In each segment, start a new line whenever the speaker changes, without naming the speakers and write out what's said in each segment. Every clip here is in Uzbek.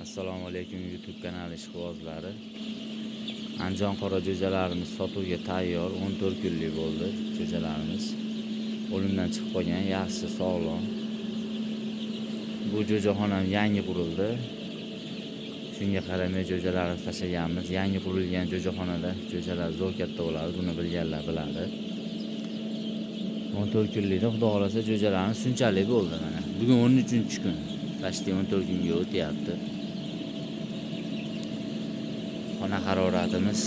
Assalomu alaykum, YouTube kanali ishqibozlari. Andijon qora jo'jalarimiz sotuvga tayyor. 14 kunlik bo'ldi jo'jalarimiz. O'limdan chiqib qolgan, yaxshi, sog'lom. Bu jo'jaxonam yangi qurildi. Shunga qaramay jo'jalarimiz tashlaganmiz. Yangi qurilgan jo'jaxonada jo'jalar zo'r katta bo'ladi, buni bilganlar biladi. 14 kunlikda, xudo xohlasa, jo'jalarimiz shunchalik bo'ldi mana. Bugun 13-kun. Почти 14 kunga o'tyapti. Xona haroratimiz,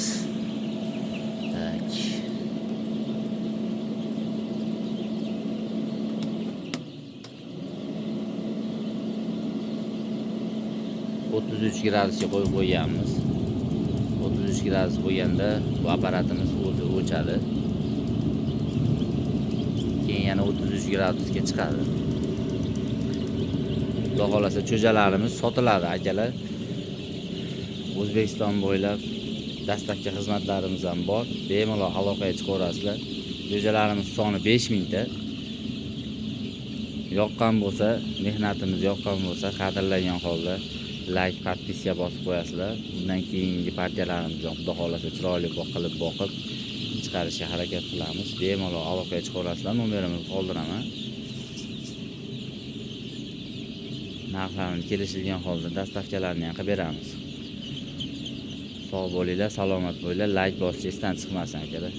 так, 33 gradusga qo'yib qo'yganmiz. 33 gradus bo'lganda bu apparatimiz o'zi o'chadi. Keyin yana 33 gradusga chiqadi. Xudo xohlasa, cho'jalarimiz sotiladi, akalar. O'zbekiston bo'ylab доставка xizmatlarimiz ham bor. Bemalol aloqaga chiqaverasizlar. Jo'jalarimiz soni 5000 ta. Yoqqan bo'lsa, mehnatimiz yoqqan bo'lsa, qadrlagan holda layk, подписка bosib qo'yasizlar. Bundan keyingi partiyalarimizni, xudo xohlasa, chiroyli qilib boqib chiqarishga harakat qilamiz. Bemalol aloqaga chiqaverasizlar. Nomerimizni qoldiraman. Narxlarini kelishilgan holda доставка larni ham qilib beramiz. Sog' bo'linglar, salomat bo'linglar. Layk bosish esdan chiqmasin, akalar.